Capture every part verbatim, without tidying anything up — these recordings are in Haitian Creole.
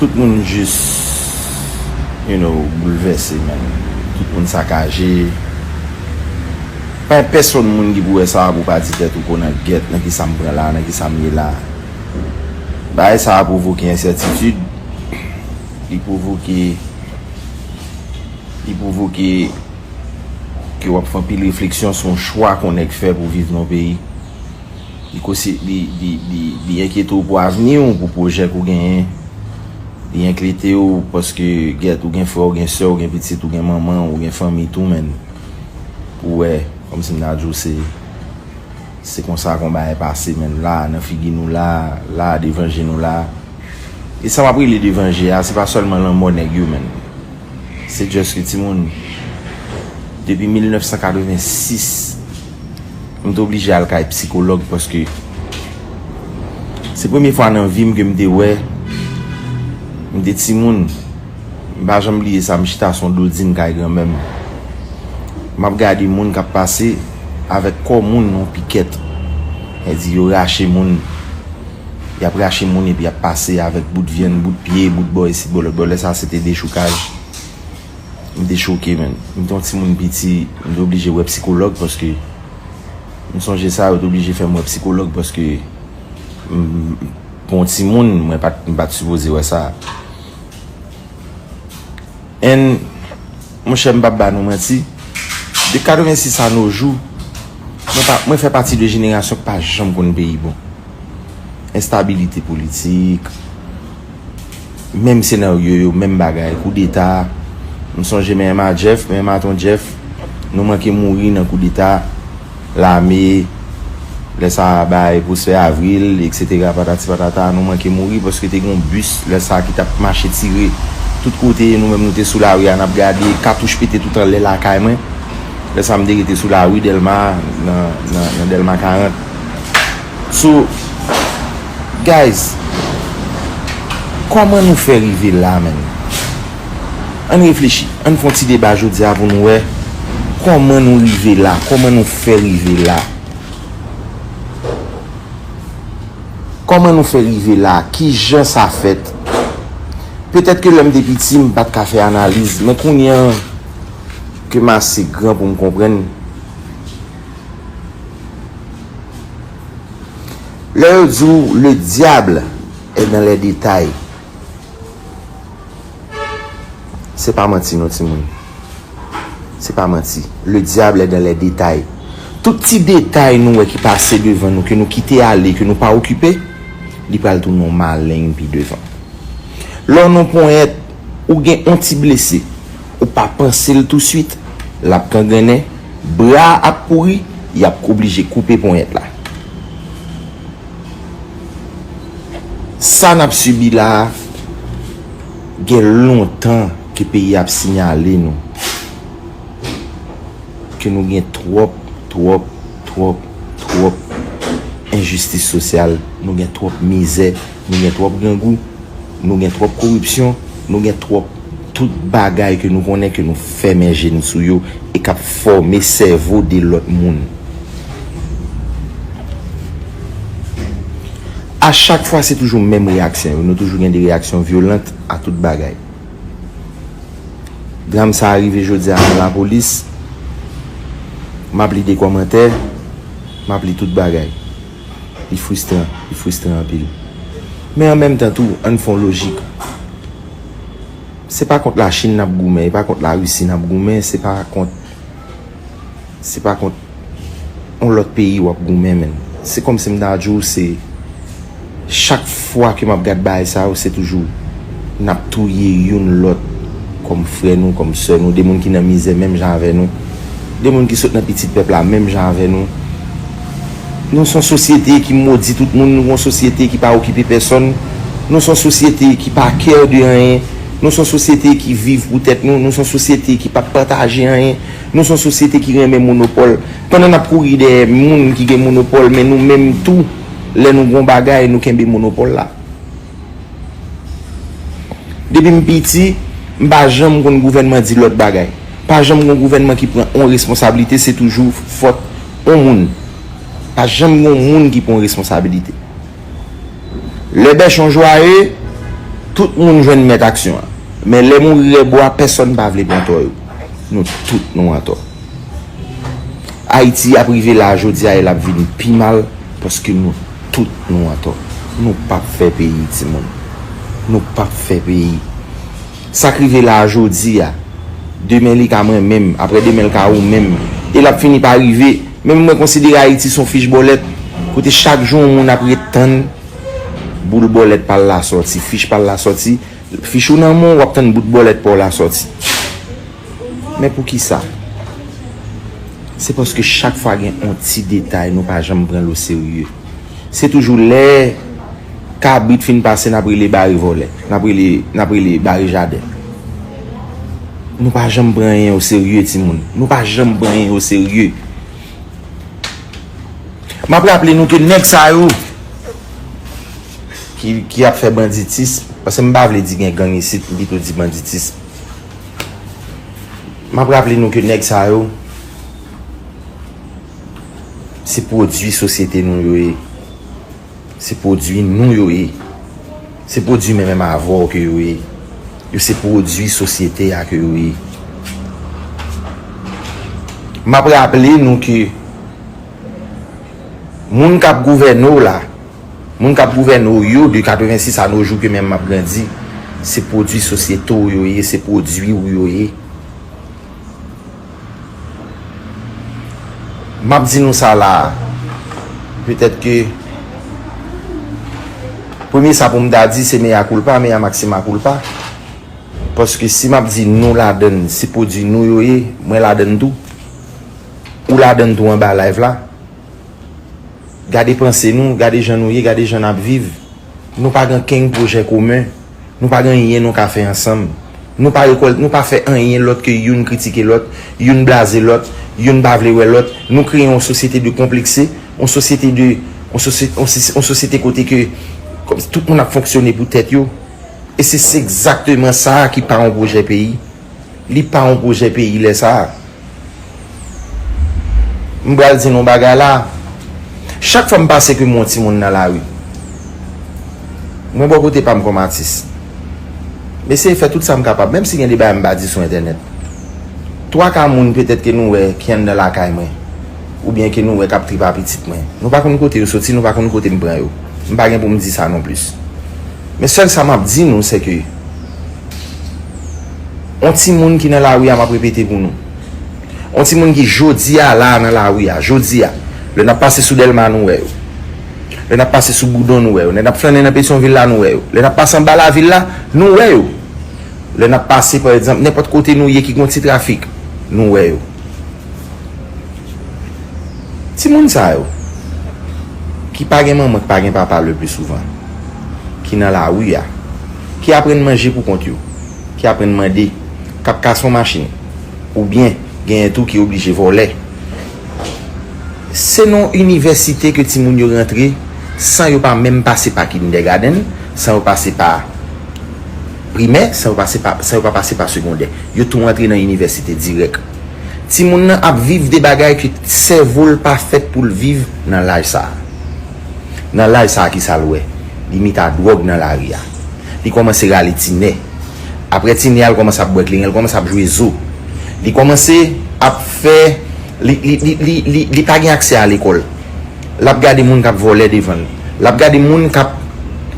Tout moun jis, you know, boulvèse, man. Tout moun sakaje. Pa gen pèsonn moun ki pou wè sa pou pa di tèt ou konan gyèt, nan ki sa m pran la, nan ki sa m ye la. Bagay sa a pwovoke ensètitid, li pwovoke, li pwovoke ke w ap fè anpil refleksyon sou yon chwa ke yon nèg fè pou viv nan yon peyi. Li kosi, li, li, li, li enkyete w pou avni w, pou pwojè ke w genyen. Li enkyete w paske, gèt, ou gen frè, ou gen sè, ou gen pitit, ou gen manman, ou gen fanmi tou, menn. Pou wè, kòmsi m ta di w se, se konsa konba a pase, menn, la, nan figi nou la, la, devan je nou la. E sa m ap rele devan je a, se pa sèlman lanmò nèg yo, menn. Se just ke timoun, depi mil nèf san katrevensis, m te oblije al kay sikològ paske se premye fwa nan vi m ke m te wè, m te timoun, m pa janm bliye sa, m chita sou yon dodin kay granmè m. M ap gade moun k ap pase avèk kò moun nan yon pikèt. Sa di yo rache moun, y ap rache moun epi y ap pase avèk bout vyann, bout pye, bout bò isit, bò lòt bò. Lè sa a, se te dechoukaj. M te choke, menn. M te yon timoun piti, m te oblije wè sikològ paske m sonje sa, yo te oblije fè m wè sikològ paske m, m, pou yon timoun, mwen pa t, m pa t sipoze wè sa. And, monchè, m p ap ba nou manti, de katrevensis a nos jours, mwen pa, mwen fè pati de jenerasyon k pa janm konn peyi bon. Enstabilite politik, menm senaryo yo, menm bagay, koudeta. M sonje men M A Jeff, men M A Ton Jeff, nou manke mouri nan koudeta, lame, lè sa a bay Prosper Avril, etsetera, patati patata, nou manke mouri paske te gen yon bis, lè sa a ki t ap mache tire tout kote, nou menm nou te sou lari a, n ap gade, katouch pete tout anlè lakay mwen. Lè sa a m te rete sou lari Dèlma, nan, nan, nan Dèlma karant. So, guys, kòman nou fè rive la, menn? Ann reflechi, ann fè yon ti deba jodi a pou nou wè kòman nou rive la, kòman nou fè rive la. Kòman nou fè rive la? Kijan sa fèt? Petèt ke lè m te piti, m pa t ka fè analiz, men kounye a ke m ase gran pou m konprann, lè yo di w, le diable est dans les détails. Se pa manti non, timoun. Se pa manti. Le diable est dans les détails. Tout ti detay nou wè ki pase devan nou, ke nou kite ale, ke nou pa okipe, li pral tounen yon maleng pi devan. Lè w nan ponyèt, ou gen yon ti blese, ou pa panse l touswit, l ap gangrennen, bra a ap pouri, y ap oblije koupe ponyèt la. Sa n ap sibi la a, gen lontan ke peyi a ap siyale nou ke nou gen twòp, twòp, twòp, twòp enjistis sosyal, nou gen twòp mizè, nou gen twòp grangou, nou gen twòp koripsyon, nou gen twòp tout bagay ke nou konnen ke nou fèmen je n sou yo e k ap fòme sèvo de lòt moun. A chak fwa, se toujou menm reyaksyon yo. Nou toujou gen de reyaksyon vyolant a tout bagay. Dram sa a rive jodi a nan lapolis. M ap li de kòmantè, m ap li tout bagay. Li fristran, li fristran anpil. Men an menm tan tou, ann fè yon lojik. Se pa kont Lachin n ap goumen, e pa kont Larisi n ap goumen, se pa kont, se pa kont yon lòt peyi w ap goumen, menn. Se kòmsi m ta di w, se chak fwa ke m ap gad bagay sa yo, se toujou n ap touye youn lòt kòm frè nou, kòm sè nou, de moun ki nan mizè menm jan avè nou, de moun ki sot nan pitit pèp la menm jan avè nou. Nou se yon sosyete ki modi tout moun, nou yon sosyete ki pa okipe pèsonn, nou se yon sosyete ki pa care de anyen, nou se yon sosyete ki viv pou tèt nou, nou se yon sosyete ki pa pataje anyen, nou se yon sosyete ki renmen monopòl. Pandan n ap kouri dèyè moun ki gen monopòl, men nou menm tou, lè nou gen yon bagay, nou kenbe monopòl la. Depi m piti, m pa janm konn gouvènman di lòt bagay. Pa janm gen yon gouvènman ki pran yon responsablite, se toujou fòt yon moun. Pa janm gen yon moun ki pran yon responsablite. Lè bèchon jwaye, Tout moun jwenn mèt aksyon an. Men lè mouri rèbwa, pèsonn pa vle pran tò yo. Nou tout nou an tò. Ayiti ap rive la jodi a e l ap vin pi mal paske nou tout nou an tò. Nou p ap fè peyi, timoun. Nou p ap fè peyi. Sa k rive la a jodi a, demen li ka mwen menm, aprè demen l ka ou menm. E l ap fini pa rive. Menm mwen konsidere Ayiti se yon fich bòlèt, kote chak jou yon moun ap ret tann boul bòlèt pa l la sòti, fich pa l la sòti, fich ou nan men w, w ap tann bout bòlèt pa w la sòti. Men poukisa? Se paske chak fwa gen yon ti detay, nou pa janm pran l oserye. Se toujou lè kabrit fin pase, n ap rele bare vòlè, n ap rele, n ap rele bare jaden. Nou pa janm pran anyen oserye, timoun. Nou pa janm pran anyen oserye. M ap raple nou ke nèg sa yo ki, ki ap fè banditis, paske m pa vle di gen gang isit, m pito di banditis. M ap raple nou ke nèg sa yo, se pwodui sosyete nou yo ye. Se pwodui nou yo ye. Se pwodui menm menm avè w ke yo ye. Yo se pwodui sosyete a ke yo ye. M ap raple nou ke moun k ap gouvène w la, moun k ap gouvène w yo de katrevensis a no jou ke menm m ap grandi, se pwodui sosyete w yo ye, se pwodui w yo ye. M ap di nou sa la a, petèt ke premye sa pou m ta di se mea culpa, mea maxima culpa. Paske si m ap di nou ladann, se pwodui nou yo ye, mwen ladann tou. Ou ladann tou anba live la. Gade panse nou, gade jan nou ye, gade jan n ap viv. Nou pa gen kenn pwojè komen. Nou pa gen anyen nou ka fè ansanm. Nou pa rekòlte, nou pa fè anyen lòt ke youn kritike lòt, youn blaze lòt, youn pa vle wè lòt. Nou kreye yon sosyete de konplekse, yon sosyete de, yon sosye-, yon sosye-, yon sosyete kote ke kòm tout moun ap fonksyone pou tèt yo. E se, se egzakteman sa a ki pa yon pwojè peyi. Li pa yon pwojè peyi lè sa a. M pral di nou yon bagay la. Chak fwa m pase ke m wè yon timoun nan lari, mwen bò kote pa m kòm atis, m eseye fè tout sa m kapab, menm si gen de bagay m pa di sou entènèt. Twa ka moun petèt ke nou wè ki anndan lakay mwen, oubyen ke nou wè k ap trip a pitit mwen. Nou pa konn kote yo soti, nou pa konn kote m pran yo. M pa gen pou m di sa non plis. Men sèl sa m ap di nou, se ke yon timoun ki nan lari a, m ap repete pou nou. Yon timoun ki jodi a la nan lari a, jodi a. Lè n ap pase sou Dèlma, nou wè yo. Lè n ap pase sou Boudon, nou wè yo. Lè n ap flannen nan Petyonvil la, nou wè yo. Lè n ap pase anba lavil la, nou wè yo. Lè n ap pase, pa egzanp, nenpòt kote nou ye ki gen yon ti trafik, nou wè yo. Timoun sa yo, ki pa gen manman, ki pa gen papa le pli souvan, ki nan lari a, ki aprann manje pou kont yo, ki aprann mande, k ap kase yon machin, oubyen genyen tou ki oblije vòlè. Se nan yon inivèsite ke timoun yo rantre san yo pa menm pase pa kindègadenn, san yo pase pa primè, san yo pase pa, san yo pa pase pa segondè. Yo tou rantre nan inivèsite dirèk. Timoun nan ap viv de bagay ke sèvo l pa fèt pou l viv nan laj sa a. Nan laj sa a, ki sa l wè? Li met a dwòg nan lari a. Li kòmanse rale ti nè. Apre ti nè a, l kòmanse ap bwè kleren, l kòmanse ap jwe zo. Li kòmanse ap fè, li, li, li, li, li, li pa gen aksè a lekòl. L ap gade moun k ap vòlè devan l. L ap gade moun k ap,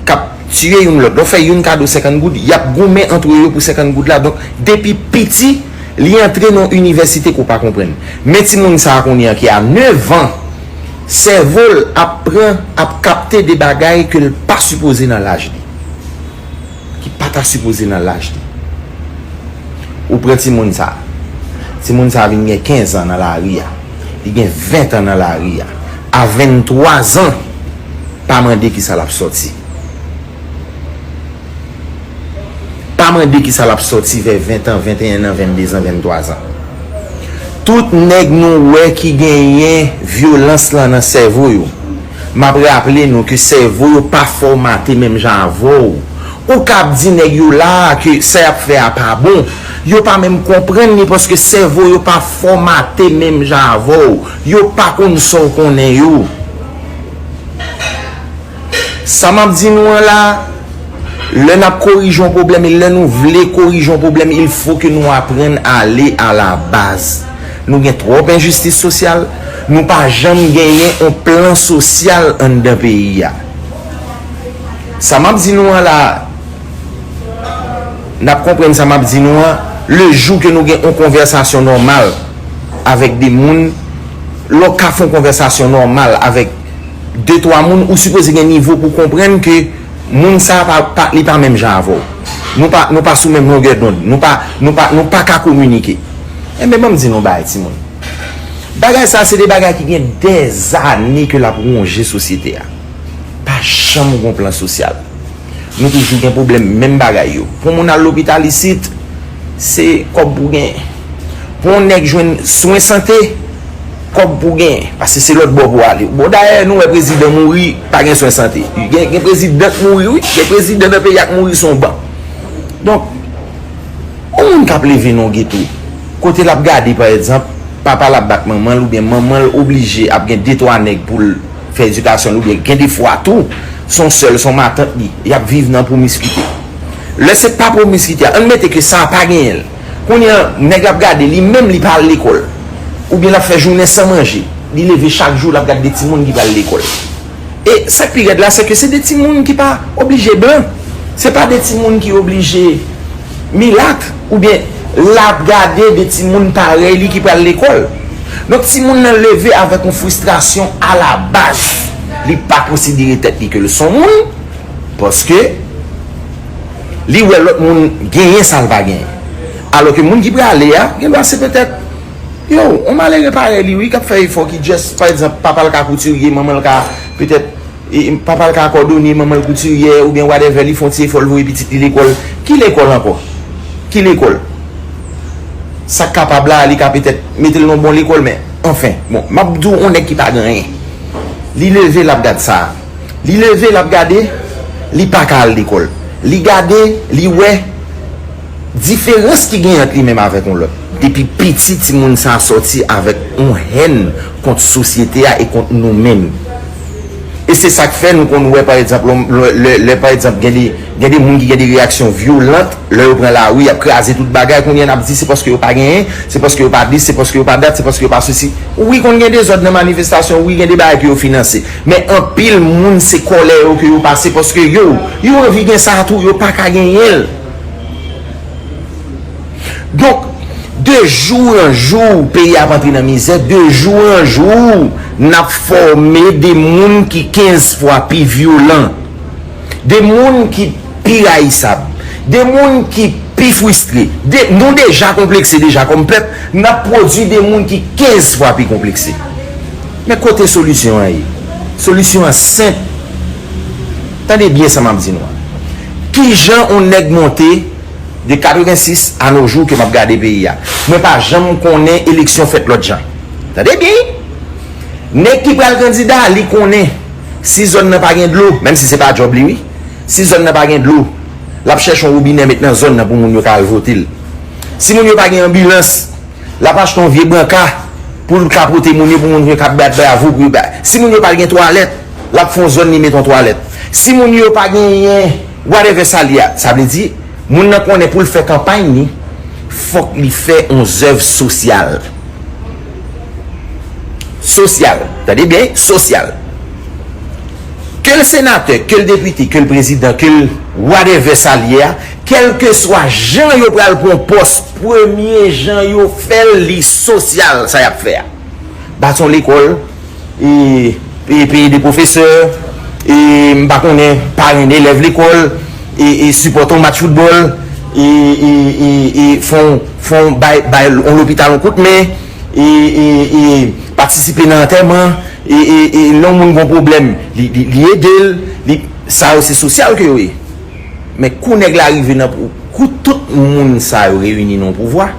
k ap tiye youn lòt. Lè w fè youn kado senkant goud, y ap goumen antre yo pou senkant goud la. Donk, depi piti, li antre nan yon inivèsite ke w pa konprann. Men timoun sa a kounye a ki a nèf an, sèvo l ap pran, ap kapte de bagay ke l pa sipoze nan laj li. Ki pa ta sipoze nan laj li. Ou pran timoun sa. Timoun sa vin gen kenz an nan lari a. Li gen ven an nan lari a. A venntwa zan, pa mande kisa l ap sòti. Pa mande kisa l ap sòti vè ven an, venteyen an, vennde zan, venntwa zan. Tout nèg nou wè ki genyen vyolans lan nan sèvo yo. M ap raple nou ke sèvo yo pa fòmate menm jan avè w. Ou ka ap di nèg yo la a ke sa y ap fè a pa bon. Yo pa menm konprann li paske sèvo yo pa fòmate menm jan avè w. Yo pa konn sa w konnen yo. Sa m ap di nou an la, Lè n ap korije yon pwoblèm e lè nou vle korije yon pwoblèm, il faut que nou aprann ale a la baz. Nou gen twòp enjistis sosyal, nou pa janm genyen yon plan sosyal anndan peyi a. Sa m ap di nou an la, n ap konprann sa m ap di nou an, le jou ke nou gen yon konvèsasyon nòmal avèk de moun, lè w ka fè yon konvèsasyon nòmal avèk de twa moun, ou sipoze gen nivo pou konprann ke moun sa a pa, pa, li pa menm jan avè w. Nou pa, nou pa sou menm longè dond. Nou pa, nou pa, nou pa ka kominike. Enben, ban m di nou bagay, timoun. Bagay sa a, se de bagay ki gen dèzane ke l ap wonje sosyete a. Pa janm gen plan sosyal. Nou toujou gen pwoblèm, menm bagay yo. Pou moun al lopital isit, se kòb pou gen. Pou yon nèg jwenn swen sante, kòb pou gen. Paske se lòt bò pou ale. Bon, dayè, nou wè prezidan mouri, pa gen swen sante. Gen, gen prezidan k mouri, wi. Gen prezidan nan peyi a k mouri sou yon ban. Donk, yon moun k ap leve nan yon geto, kote l ap gade, pa egzanp, papa l ap bat manman l, oubyen manman l oblije ap gen de twa nèg pou l fè edikasyon l, oubyen gen de fwa tou, se yon sèl, se yon matant li, y ap viv nan pwomiskite. Lè se pa pwomiskite a, ann mete ke sa a pa genyen l. Kounye a, nèg la ap gade, li menm li pa al lekòl. Oubyen l ap fè jounen san manje. Li leve chak jou, l ap gad de timoun ki pral lekòl. E sa k pi rèd la, se ke se de timoun ki pa oblije blan. Se pa de timoun ki oblije milat, oubyen l ap gade de timoun parèy li ki pral lekòl. Donk, timoun nan leve avèk yon fristrasyon a la baz. Li pa konsidere tèt li ke l se yon moun, paske li wè lòt moun genyen sa l pa genyen. Alò ke moun ki prale a, gen dwa se petèt, yo, yon malere parèy li, wi, k ap fè efò, ki just, pa egzanp, papa l ka koutirye, manman l ka, petèt, e, papa l ka kòdonye, manman l koutiryè, oubyen whatever, li fè yon ti efò, l voye pitit li lekòl. Ki lekòl ankò? Ki lekòl? Sa k kapab la, li ka petèt mete l nan yon bon lekòl, men, anfen, bon, m ap di w yon nèg ki pa gen anyen. Li leve, l ap gad sa a. Li leve, l ap gade, li pa ka al lekòl. Li gade, li wè diferans ki gen ant li menm avèk yon lòt. Depi piti, timoun sa a sòti avèk yon hèn kont sosyete a e kont nou menm. E se sa k fè nou konn wè, pa egzanp, lè, lè, lè, pa egzanp, gen de, gen de moun ki gen de reyaksyon vyolant, lè yo pran lari, y ap kraze tout bagay, kounye a n ap di se paske yo pa genyen, se paske yo pa dis, se paske yo pa dat, se paske yo pa sesi. Wi, konn gen dezòd nan manifestasyon, wi, gen de bagay ke yo finanse. Men anpil moun, se kòlè yo ke yo pase, paske yo, yo anvi gen sa a tou, yo pa ka genyen l. Donk, de jou an jou, peyi a ap antre nan mizè, de jou an jou, n ap fòme de moun ki kenz fwa pi vyolan, de moun ki pi rayisab, de moun ki pi fristre. De, nou deja konplekse deja kòm pèp, n ap pwodui de moun ki kenz fwa pi konplekse. Men kote solisyon an ye? Solisyon an senp. Tande byen sa m ap di nou an. Kijan yon nèg monte de katrevensis a no jou ke m ap gade peyi a? Mwen pa janm konnen eleksyon fèt lòt jan. Tande byen! Nèg ki pral kandida, li konnen si zòn nan pa gen dlo, menm si se pa djòb li, wi, si zòn nan pa gen dlo, l ap chèche yon wobinè met nan zòn nan pou moun yo ka al vote l. Si moun yo pa gen anbilans, l ap achte yon vye branka pou l ka pote moun yo, pou moun yo ka bat bravo pou yo ba. Si moun yo pa gen twalèt, l ap fè yon zòn li met yon twalèt. Si moun yo pa genyen whatever sa l ye a, sa vle di, moun nan konnen pou l fè kanpay li, fòk li fè yon zèv sosyal. Sosyal. Tande byen, sosyal. Ke l senatè, ke l depite, ke l prezidan, ke l whatever sa l ye a, kèlkeswa jan yo pral pran pòs, premye jan yo fè l, li sosyal, sa y ap fè a. Bati yon lekòl, e, e peye de pwofesè, e, m pa konnen, parenn elèv lekòl, e, e sipòte yon match foutbòl, e, e, e, e fè yon, fè yon bay, bay yon lopital yon kout men, e, e, e patisipe nan antèman, e, e, e lè yon moun gen yon pwoblèm, li, li, li ede l, li, sa yo se sosyal ke yo ye. Men kou nèg la rive nan pou, kou tout moun sa yo reyini nan yon pouvwa,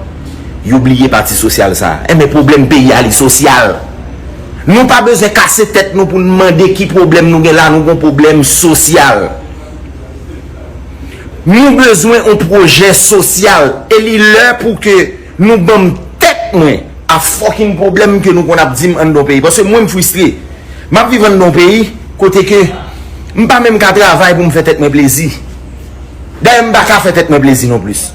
yo bliye pati sosyal sa a. Enben, pwoblèm peyi a, li sosyal. Nou pa bezwen kase tèt nou pou n mande ki pwoblèm nou gen la, nou gen yon pwoblèm sosyal. Nou bezwen yon pwojè sosyal. E li lè pou ke nou ban m tèt mwen a fucking pwoblèm ke nou konn ap di m anndan yon peyi. Paske mwen, m fristre. M ap viv anndan yon peyi kote ke m pa menm ka travay pou m fè tèt mwen plezi. Dayè, m pa ka fè tèt mwen plezi non plis.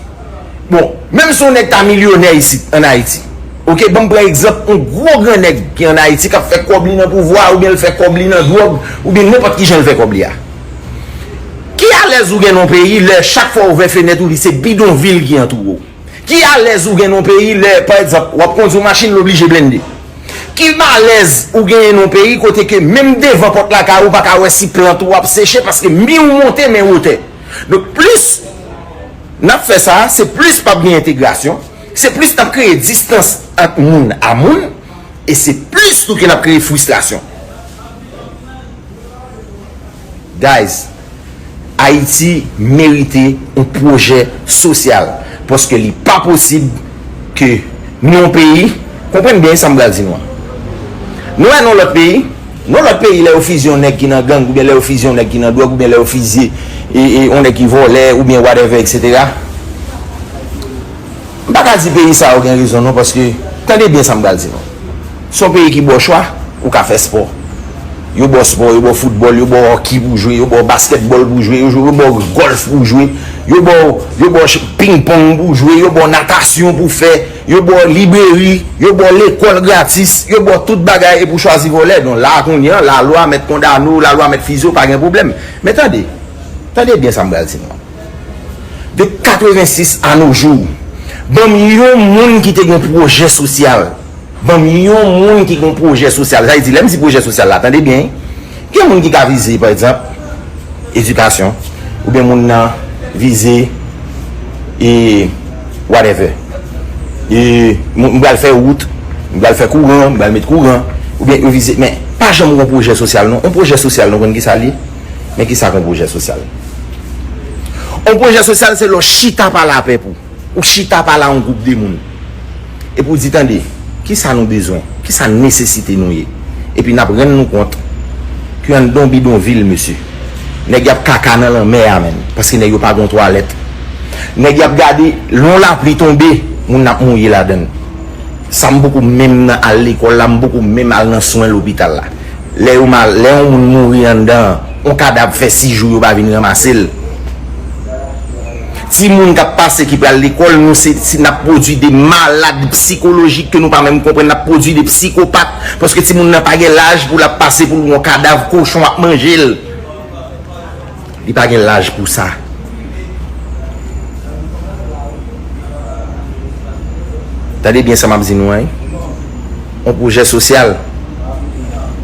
Bon, menm si yon nèg ta milyonè isit, ann Ayiti, oke, ban m pran egzanp yon gwo gran nèg ki ann Ayiti k ap fè kòb li nan pouvwa, oubyen l fè kòb li nan dwòg, oubyen nenpòt ki jan l fè kòb li a. Ki alèz ou gen nan yon peyi lè chak fwa w ouvè fenèt ou li se bidonvil ki antoure w? Ki alèz ou gen nan yon peyi lè, pa egzanp, w ap kondi yon machin, l oblije blende? Ki malèz ou genyen nan yon peyi kote ke menm devan pòt lakay ou pa ka wè si plant ou ap seche paske mi ou monte men wotè? Donk, plis n ap fè sa, se plis p ap gen entegrasyon, se plis n ap kreye distans ant moun a moun, e se plis tou ke n ap kreye fristrasyon. Guys, Ayiti merite yon pwojè sosyal, paske li pa posib ke nan yon peyi, konprann byen sa m pral di nou an. Nou wè nan lòt peyi, nan lòt peyi, lè yo fizye yon nèg ki nan gang, oubyen lè yo fizye yon nèg ki nan dwòg, oubyen lè yo fizye e, e, yon nèg ki vòlè, oubyen whatever, etsetera. M pa ka di peyi sa yo gen rezon non, paske, tande byen sa m pral di nou. Se yon peyi ki ba w chwa, ou ka fè spò. Yo ba w spò, yo ba w foutbòl, yo ba w hockey pou w jwe, yo ba w baskètbòl pou w jwe, yo, yo ba w gòlf pou w jwe, yo ba w, yo ba w ch-, ping pong pou w jwe, yo ba w natasyon pou w fè, yo ba w libreri, yo ba w lekòl gratis, yo ba w tout bagay epi w chwazi vòlè. Donk la kounye a, lalwa mèt kondane w, lalwa mèt fizye w, pa gen pwoblèm. Men tande, tande byen sa m pral di nou an. De katrevensis a nos jours, ban m yon moun ki te gen pwojè sosyal. Ban m yon moun ki gen pwojè sosyal. Sa vle di, lè m di pwojè sosyal la, tande byen, gen moun ki ka vize, pa egzanp, edikasyon, oubyen moun nan vize, e, whatever. E, m, m pral fè wout, m pral fè kouran, m pral met kouran, oubyen yo vize, men pa janm gen pwojè sosyal non. Yon pwojè sosyal, nou konn ki sa l ye? Men ki sa k yon pwojè sosyal? Yon pwojè sosyal se lè w chita pale a pèp ou. Ou chita pale a yon gwoup de moun. Epi w di, tande, ki sa nou bezwen? Ki sa nesesite nou ye? Epi n ap rann nou kont ke anndan yon bidonvil, mesye, nèg y ap kaka nan lanmè a, menm. Paske nèg yo pa gen yon twalèt. Nèg y ap gade, lè yon lapli tonbe, moun ap mouye ladan l. Sa m poko menm nan al lekòl la, m poko menm al nan swen lopital la. Lè yo mal, lè yon moun mouri anndan an, yon kadav fè sis jou yo pa vin ranmase l. Timoun k ap pase ki pral lekòl, nou se, se n ap pwodui de malad sikolojik ke nou pa menm konprann, n ap pwodui de psikopat, paske timoun nan pa gen laj pou l ap pase pou l wè yon kadav kochon ap manje l. Li pa gen laj pou sa. Tande byen sa m ap di nou an, wi. Yon pwojè sosyal,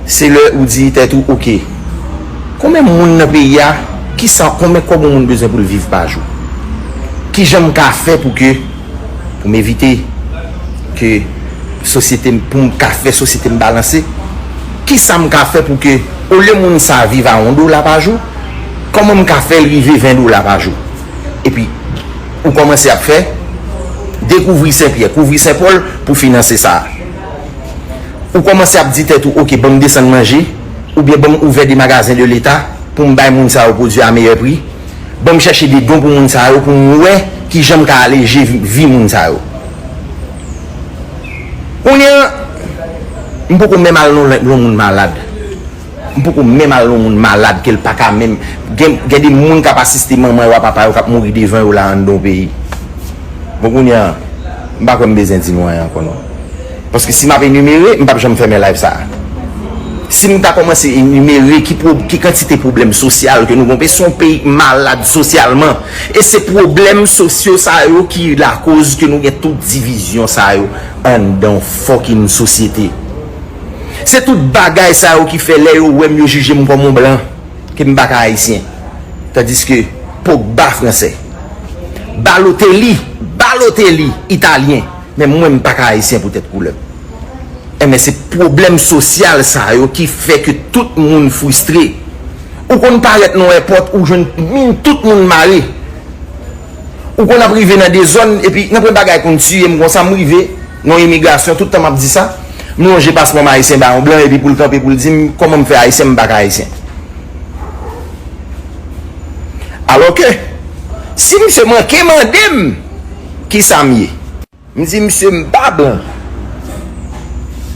se lè ou di tèt ou, oke, konbyen moun nan peyi a, kisa, konbyen kòb yon moun bezwen pou l viv pa jou? Kijan m ka fè pou ke, pou m evite ke sosyete m, pou m ka fè sosyete m balanse, kisa m ka fè pou ke, olye moun sa a viv a yon dola pa jou, kòman m ka fè l rive ven dola pa jou? Epi, ou kòmanse ap fè, dekouvri Senpyè, kouvri Senpòl pou finanse sa a. Ou kòmanse ap di tèt ou, oke, ban m desann manje, oubyen ban m ouvè de magazen de leta pou m bay moun sa yo pwodui a meyè pri. Ban m chèche de don pou moun sa yo, pou m wè kijan m ka aleje vi, vi moun sa yo. Kounye a, m poko menm al nan yon moun malad. M poko menm al nan yon moun malad ke l pa ka menm. Gen, gen de moun k ap asiste manman yo a papa yo k ap mouri devan yo la anndan yon peyi. Bon, kounye a, m pa kwè m bezwen di nou anyen ankò non. Paske si m ap enimere, m p ap janm fèmen live sa a. Si m ta kòmanse enimere ki pwo-, ki kantite pwoblèm sosyal ke nou gon peyi, se yon peyi malad sosyalman. E se pwoblèm sosyo sa yo ki lakoz ke nou gen tout divizyon sa yo anndan yon fucking sosyete. Se tout bagay sa yo ki fè lè yo wè m, yo jije m kòm yon blan, ke m pa ka ayisyen. Tandiske Pogba fransè, Balotelli, Balotelli italyen, men mwen m pa ka ayisyen poutèt koulè m. Enben, se pwoblèm sosyal sa yo ki fè ke tout moun fristre. Ou konn parèt nan èpòt, ou jwenn min tout moun mare. Ou konn ap rive nan de zòn, epi nan pwen bagay konn tiye m konsa, m rive nan imigrasyon, tout tan m ap di sa, m lonje paspò m ayisyen ba yon blan, epi pou l kanpe, pou l di m, kòman m fè ayisyen, m pa ka ayisyen. Alòske, si misye manke mande m, kisa m ye? M di misye m pa blan.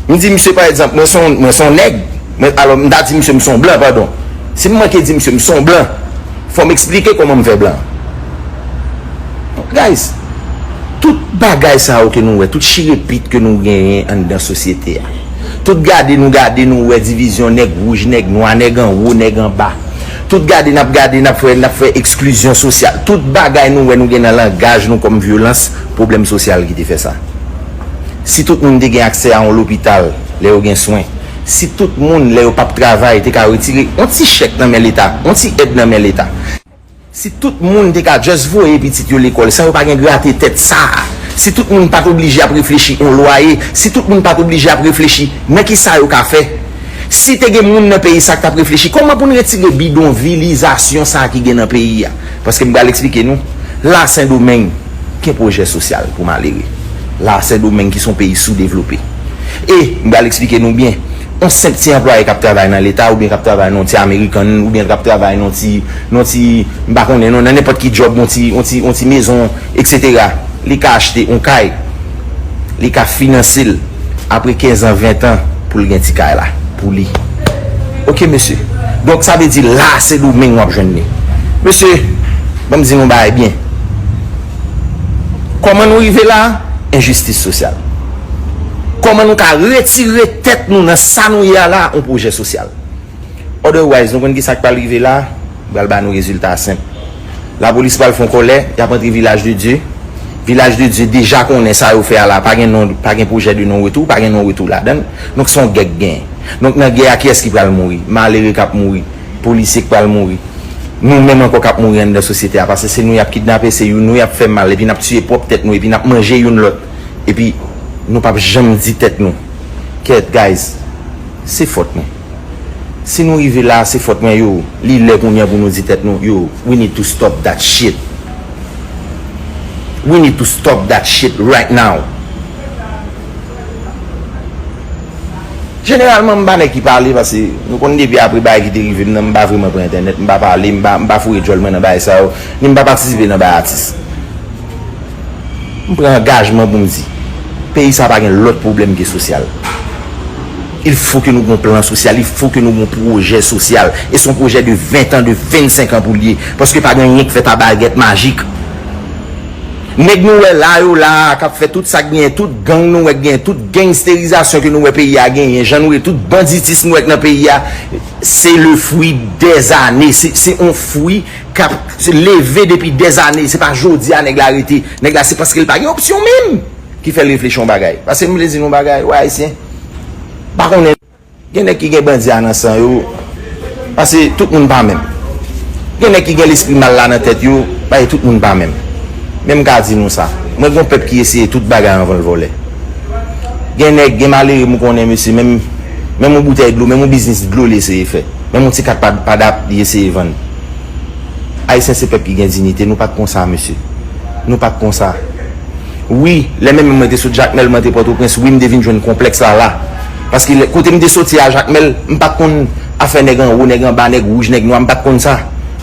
M di misye, pa egzanp, mwen se yon, mwen se yon nèg. Mwen, alò, m ta di misye m se yon blan, padon. Si m manke di misye m se yon blan, fò m eksplike kòman m fè blan. Guys, tout bagay sa yo ke nou wè, tout chirepit ke nou genyen anndan sosyete a, tout gade nou gade nou wè divizyon nèg wouj, nèg nwa, nèg anwo, nèg anba, tout gade n ap gade, n ap fè, n ap fè eksklizyon sosyal, tout bagay nou wè nou gen nan langaj nou kòm vyolans, pwoblèm sosyal ki te fè sa. Si tout moun te gen aksè a yon lopital lè yo gen swen, si tout moun lè yo p ap travay te ka retire yon ti chèk nan men Leta, yon ti èd nan men Leta, si tout moun te ka just voye pitit yo lekòl san yo pa gen grate tèt sa a, si tout moun pa t oblije ap reflechi yon lwaye, si tout moun pa t oblije ap reflechi nan kisa yo ka fè, si te gen moun nan peyi sa k t ap reflechi kòman pou n retire bidonvilizasyon sa a ki gen nan peyi a. Paske m pral eksplike nou, la Sendomeng gen pwojè sosyal pou malere. La Sendomeng ki se yon peyi soudevlope. E m pral eksplike nou byen, yon senp ti anplwaye k ap travay nan Leta oubyen k ap travay nan yon ti American oubyen k ap travay nan yon ti, nan yon ti, m pa konnen non, nan nenpòt ki djòb, yon ti, yon ti, yon ti mezon, etsetera. Li ka achte yon kay, li ka finanse l apre kenz an, ven an pou l gen ti kay la pou li. Oke mesye. Donk sa vle di la Sendomeng w ap jwenn li. Mesye, ban m di nou bagay byen. Kòman nou rive la? Enjistis sosyal. Kòman nou ka retire tèt nou nan sa nou ye a la? Yon pwojè sosyal. Otherwise, nou konn kisa k pral rive la? M pral ba nou rezilta senp. Lapolis pral fè yon kòlè, y ap antre Vilaj de Dye. Vilaj de Dye deja konnen sa yo fè a la pa gen non, pa gen pwojè de non retou, pa gen non retou ladan l. Donk se yon gè k genyen. Donk nan gè a kiyès ki pral mouri? Malere k ap mouri, polisye k pral mouri, nou menm ankò k ap mouri anndan sosyete a, paske se nou y ap kidnape, se nou y ap fè mal, epi n ap tiye pwòp tèt nou, epi n ap manje youn lòt, epi nou p ap janm di tèt nou, kèt guys, se fòt mwen. Si nou rive la, se fòt mwen yo. Li lè kounye a pou nou di tèt nou, yo, we need to stop that shit. We need to stop that shit right now. Jeneralman, m pa nèg ki pale, paske nou konn depi apre bagay ki te rive m nan, m pa vreman pran entènèt, m pa pale, m pa, m pa foure djòl mwen nan bagay sa yo, ni m pa patisipe nan bagay atis. M pran angajman pou m di, peyi sa pa gen lòt pwoblèm ke sosyal. Il faut que nou gen yon plan sosyal, il faut que nou gen yon pwojè sosyal. E se yon pwojè de ven an, de vennsenk an pou l ye. Paske pa gen anyen k fèt a bagèt majik. Nèg nou wè la yo la a, k ap fè tout sa k genyen, tout gang nou wè k genyen, tout gangsterizasyon ke nou wè peyi a genyen, jan nou wè tout banditis nou wè k nan peyi a, se le fwi dèzane, se, se yon fwi k ap leve depi dèzane, se pa jodi a nèg la rete, nèg la se paske l pa gen opsyon menm ki fè l reflechi yon bagay. Paske m vle di nou bagay, wè ayisyen, pa konnen. Gen nèg ki gen bandi a nan san yo, paske tout moun pa menm. Gen nèg ki gen lespri mal la nan tèt yo, paske tout moun pa menm. Men m ka di nou sa, mwen gen yon pèp ki eseye tout bagay anvan l vòlè. Gen nèg, gen malere m konnen mesye, menm, menm yon boutèy dlo, menm yon biznis dlo li eseye fè. Menm yon ti kat pa, pa dap li eseye vann. Ayisyen se pèp ki gen diyite, nou pa t konsa mesye. Nou pa t konsa. Wi, lè menm mwen te sot Jakmèl, mwen te Pòtoprens, wi, m te vin jwenn konplèks la la. Paske lè, kote m te soti a Jakmèl, m pa t konn afè nèg anwo, nèg anba, nèg wouj, nèg nwa, m pa t konn sa.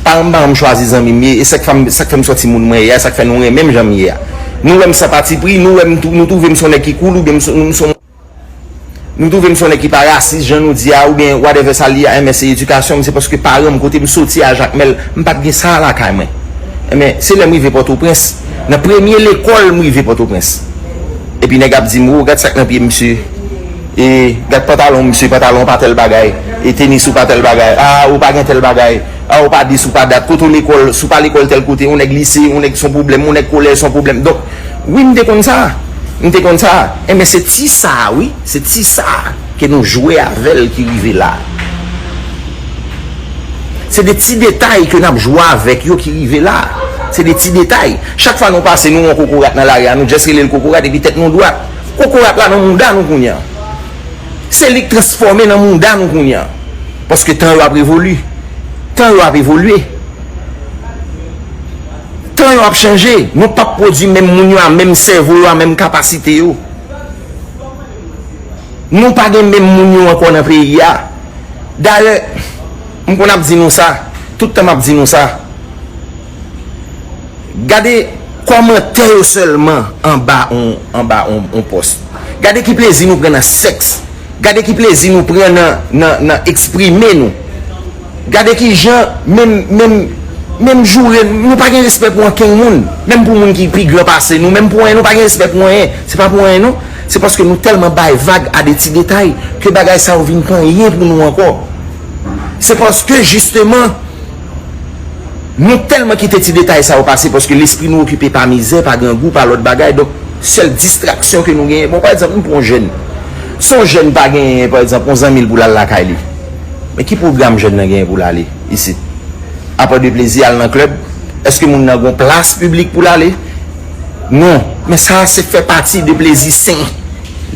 Paran m pa janm chwazi zanmi m ye, e sa k fè m, sa k fè m sòti moun mwen ye a, sa k fè nou renmen m jan m ye a. Nou wè m san patipri, nou wè m, nou twouve m se yon nèg ki cool, oubyen m se, m se yon Nou twouve m se yon nèg ki pa rasis, jan nou di a, oubyen whatever sa l ye a, enben se edikasyon m, se paske paran m, kote m soti a Jakmèl, m pa t gen sa a lakay mwen. Enben, se lè m rive Pòtoprens, nan premye lekòl m rive Pòtoprens. Epi nèg ap di m, o, gad sa k nan pye misye. E, gad pantalon misye, pantalon pa tèl bagay. E tenis ou pa tèl bagay. A, ou pa gen tèl bagay. A, ou pa dis, ou pa dat. Kote w lekòl, si w pa lekòl tèl kote, yon nèg lise, yon nèg se yon pwoblèm, yon nèg kolèj se yon pwoblèm. Donk, wi, m te konn sa. M te konn sa. Enben, se ti sa a, wi. Se ti sa a ke nou jwe avè l ki rive la. Se de ti detay ke n ap jwe avèk yo ki rive la. Se de ti detay. Chak fwa nou pase, nou wè yon kokorat nan lari a, nou just rele l kokorat epi tèt nou dwat. Kokorat la nan mouda nou kounye a. Se li k transfòme nan mouda nou kounye a. Paske tan yo ap revoli. Tan yo ap evolye. Tan yo ap chanje. Nou p ap pwodui menm moun yo a, menm sèvo yo a, menm kapasite yo. Nou pa gen menm moun yo ankò nan peyi a. Dayè, m konn ap di nou sa, tout tan m ap di nou sa. Gade kòmantè yo sèlman anba on, anba on, on pòs. Gade ki plezi nou pran nan sèks. Gade ki plezi nou pran nan, nan, nan eksprime nou. Gade ki jan menm, menm Menm joure, nou pa gen respè pou ankenn moun. Menm pou moun ki pi gran pase nou, menm pou anyen, nou pa gen respè pou anyen. Se pa pou anyen, non. Se paske nou tèlman bay vag a de ti detay ke bagay sa yo vin pa anyen pou nou ankò. Se paske, jisteman, nou tèlman kite ti detay sa yo pase, paske lespri nou okipe pa mizè, pa grangou, pa lòt bagay. Donk, sèl distraksyon ke nou genyen, bon, pa egzanp, nou pran yon jèn. Si yon jèn pa genyen, pa egzanp, yon zanmi l pou l al lakay li, men ki pwogram jèn nan genyen pou l ale isit? Apa de plezi al nan klèb, èske moun nan gon plas piblik pou l ale? Non. Men sa se fè pati de plezi sen.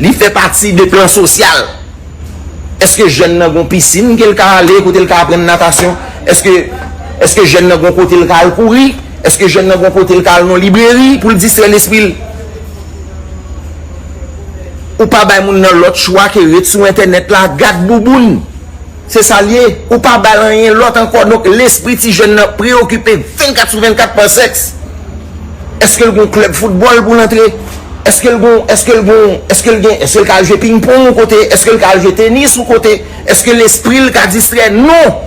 Li fè pati de plan sosyal. Èske jèn nan gon pisin ke l ka ale, kote l ka aprann natasyon? Èske, èske jèn nan gon kote l ka al kouri? Èske jèn nan gon kote l ka al nan libreri pou l distrè lespri l? Ou pa bay moun nan lòt chwa ke ret sou entènèt la, gad bouboun. Se sa l ye. Ou pa ba l anyen lòt ankò. Donk, lespri ti jèn nan preyokipe vennkat sou vennkat pa sèks. Èske l gon klèb foutbòl pou l antre? Èske l gon, èske l gon, èske l gen, èske l ka al jwe pingpong yon kote? Èske l ka al jwe tenis yon kote? Èske lespri l ka distrè? Non!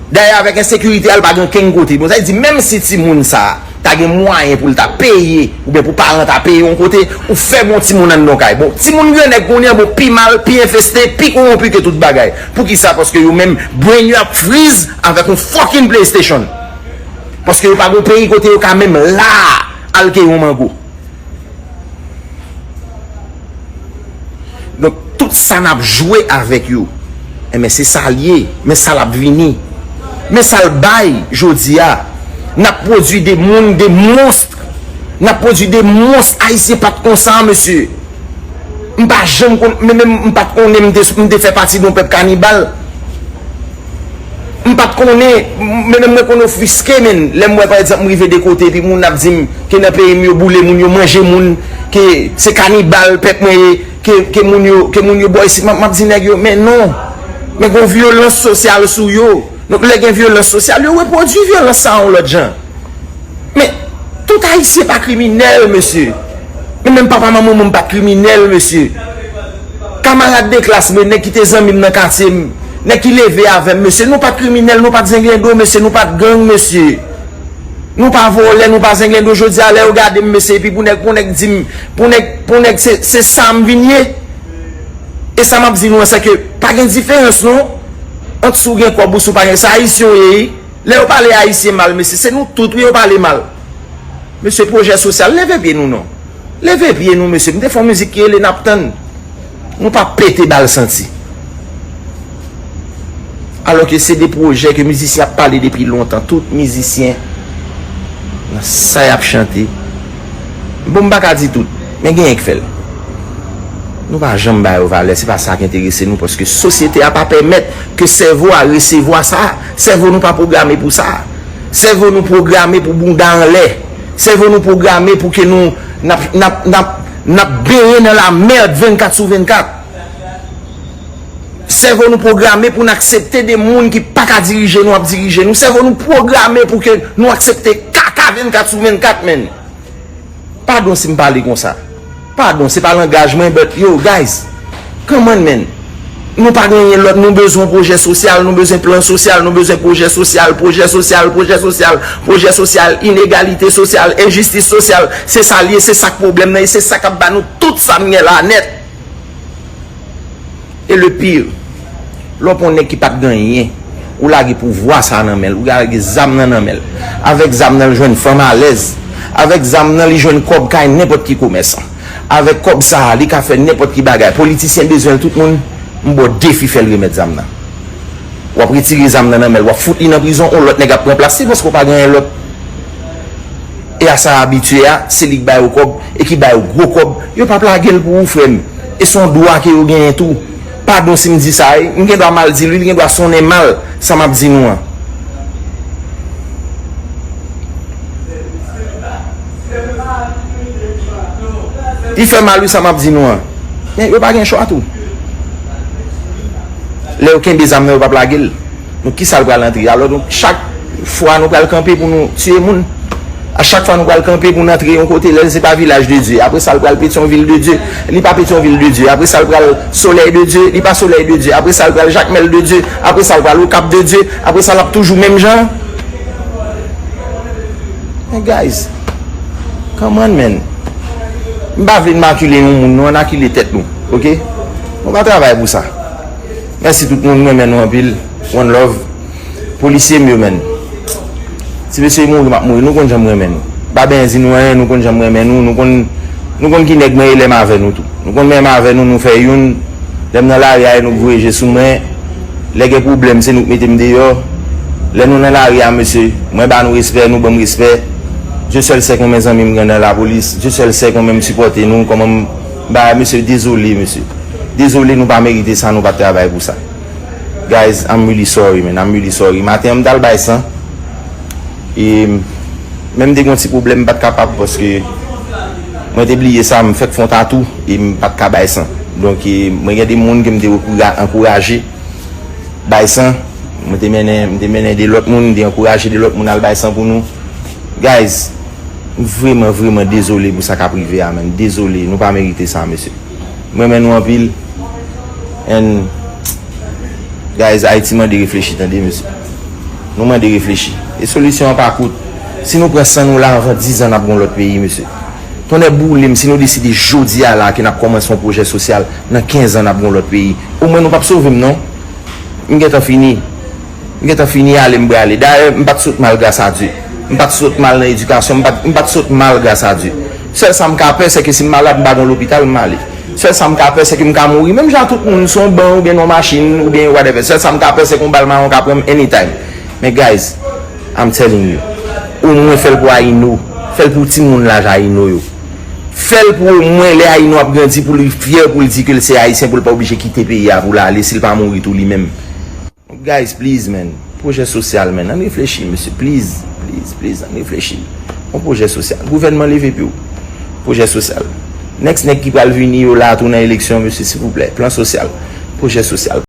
Dayè, avèk ensekirite a, l pa gen okenn kote. Bon, sa vle di, menm si timoun sa a ta gen mwayen pou l ta peye, oubyen pou paran ta peye yon kote, ou fè bon timoun anndan yon kay. Bon, timoun Grannèg kounye a, bon, pi mal, pi enfeste, pi kowonpi ke tout bagay. Poukisa? Paske yo menm, brain yo ap friz avèk yon fucking PlayStation. Paske yo pa gen yon peyi kote yo ka menm la al keye yon mango. Donk, tout sa n ap jwe avèk yo, enben, se sa l ye. Men sa l ap vini. Men sa l bay jodi a. N ap pwodui de moun, de mons. N ap pwodui de mons. Ayisyen pa t konsa, mesye. M pa janm konn, men menm m pa t konnen m te, m te fè pati de yon pèp kanibal. M pa t konnen, men menm mwen konn ofiske, men lè m wè, pa egzanp, m rive de kote, epi moun ap di m ke nan peyi m yo boule moun, yo manje moun, ke se kanibal pèp mwen ye, ke, ke moun yo, ke moun yo bò isit, m ap, m ap di nèg yo, men non, men gon vyolans sosyal sou yo. Donk, lè gen vyolans sosyal, yo repwodui vyolans sa a yon lòt jan. Men, tout Ayisyen pa kriminèl, mesye. Men menm papa manman mwen pa t kriminèl, mesye. Kamarad de klas mwen, nèg ki te zanmi m nan katye m, nèg ki leve avè m, mesye, nou pa t kriminèl, nou pa t zenglendo, mesye, nou pa t gang, mesye. Nou pa vòlè, nou pa zenglendo. Jodi a, lè yo gade m, mesye, epi pou nèg, pou nèg di m, pou nèg, pou nèg, se, se sa m vin ye. E sa m ap di nou an, se ke pa gen diferans, non, ant si w gen kòb ou si w pa gen. Se Ayisyen w ye, wi. Lè yo pale Ayisyen mal, mesye, se nou tout, wi, yo pale mal. Mesye, pwojè sosyal, leve pye nou non. Leve pye nou, mesye. M te fè yon mizik ki rele N ap tann. Nou pa pete bal santi. Alòske se de pwojè ke mizisyen ap pale depi lontan. Tout mizisyen nan sa y ap chante. Bon, m pa ka di tout, men genyen k fè l. Nou pa janm ba yo valè, se pa sa k enterese nou, paske sosyete a pa pèmèt ke sèvo a resevwa sa. Sèvo nou pa pwograme pou sa. Sèvo nou pwograme pou bounda anlè. Sèvo nou pwograme pou ke nou, n ap, n ap, n ap, n ap benyen nan lamèd vennkat sou vennkat. Sèvo nou pwograme pou n aksepte de moun ki pa ka dirije nou ap dirije nou. Sèvo nou pwograme pou ke nou aksepte kaka vennkat sou vennkat, menn. Padon si m pale konsa. Padon, se pa langaj mwen, but yo, guys, come on, man. Nou pa gen anyen lòt, nou bezwen pwojè sosyal, nou bezwen plan sosyal, nou bezwen pwojè sosyal, pwojè sosyal, pwojè sosyal, pwojè sosyal, inegalite sosyal, enjistis sosyal. Se sa l ye, se sa k pwoblèm nan ye, se sa k ap ba nou tout sa n gen la nèt. E le pire, lè w pran yon nèg ki pa t gen anyen, ou lage pouvwa sa a nan men l, ou lage zam nan nan men l. Avèk zam nan, l jwenn fanm alèz. Avèk zam nan, li jwenn kòb kay nenpòt ki komèsan. Avèk kòb sa a, li ka fè nenpòt ki bagay. Politisyen bezwen l, tout moun, m ba w defi fè l remèt zam nan. W ap retire zam nan nan men l, w ap fout li nan prizon, yon lòt nèg ap ranplase paske w pa gen anyen lòt. E a sa abitye a, se li k ba yo kòb, e ki ba yo gwo kòb. Yo p ap lage l pou ou, frè m. E se yon dwa ke yo genyen tou. Padon si m di sa, wi. M gen dwa mal di l, wi, li gen dwa sonnen mal, sa m ap di nou an. Li fè mal, wi, sa m ap di nou an. Men yo pa gen chwa tou. Lè yo kenbe zam nan, yo p ap lage l. Donk, kisa l pral antre? Alò, donk, chak fwa nou pral kanpe pou nou tiye moun, a chak fwa nou pral kanpe pou n antre yon kote, lè l se pa Vilaj de Dye, apre sa, l pral Petyonvil de Dye, li pa Petyonvil de Dye, apre sa, l pral Solèy de Dye, li pa Solèy de Dye, apre sa, l pral Jakmèl de Dye, apre sa, l pral Okap de Dye, apre sa, l ap toujou menm jan an. Guys, come on, man. M pa vle n makile yon moun, nou ann akile tèt nou, oke? Nou pa travay pou sa. Mèsi tout moun, m renmen nou anpil. One love. Polisye m yo, man. Ti mesye mouri, m ap mouri. Nou konn jan m renmen nou. M pa benyen di nou anyen, nou konn jan m renmen nou. Nou konn, nou konn ki nèg mwen ye lè m avè nou tou. Nou konn menm avè nou, nou fè youn. Lè m nan lari a, e nou k voye je sou mwen. Lè gen pwoblèm, se nou k mete m deyò. Lè nou nan lari a, mesye, mwen ba nou respè, nou ban m respè. Dieu seul sait konbyen zanmi m gen nan lapolis. Dieu seul sait konbyen m sipòte nou, kòman m ba, mesye, dezole, mesye. Dezole, nou pa merite sa, nou pa t travay pou sa. Guys, I'm really sorry, man. I'm really sorry. Maten an, m t al bay san. E menm te gen yon ti pwoblèm, m pa t kapab paske mwen te bliye sa, m fèk fè yon tatou e m pa t ka bay san. Donk, e, mwen gen de moun ke m te ankoura- ankouraje bay san. Mwen te mennen, m te mennen de lòt moun, m te ankouraje de lòt moun al bay san pou nou. Guys, m vrèman, vrèman dezole pou sa k ap rive a, man. Dezole, nou pa merite sa, mesye. M renmen nou anpil. And, guys, Ayiti mande reflechi, tande, mesye. Nou mande reflechi. E solisyon an pa kout. Si nou pran san nou la, anvan diz an, n ap gen yon lòt peyi, mesye. Tonnè boule m, si nou deside jodi a la ke n ap kòmanse yon pwojè sosyal, nan kenz an, n ap gen yon lòt peyi. Omwen nou p ap sove m, non. M gentan fini. M gentan fini ale, m prale. Dayè, m pa t sot mal, gras a Dye. M pa t sot mal nan edikasyon, m pa t, m pa t sot mal, gras a Dye. Sèl sa m ka pè, se ke si m malad, m pa gen lopital, m ale. Sèl sa m ka pè, se ke m ka mouri. Menm jan tout moun sou yon ban oubyen nan yon machin oubyen whatever. Sèl sa m ka pè, se ke yon bal mayon ka pran m anytime. Men guys, I'm telling you, omwen fè l pou Ayino. Fè l pou timoun laj Ayino yo. Fè l pou omwen lè Ayino ap grandi, pou li fyè, pou l di ke l se Ayisyen, pou l pa oblije kite peyi a pou l ale, si l pa mouri tou li menm. Guys, please, man. Pwojè sosyal, man. Ann reflechi, mesye. Please, please, please, ann reflechi. Yon pwojè sosyal. Gouvènman, leve pye w. Pwojè sosyal. Next nèg ki pral vini yo la tou nan eleksyon, mesye, silvouplè. Plan sosyal. Pwojè sosyal.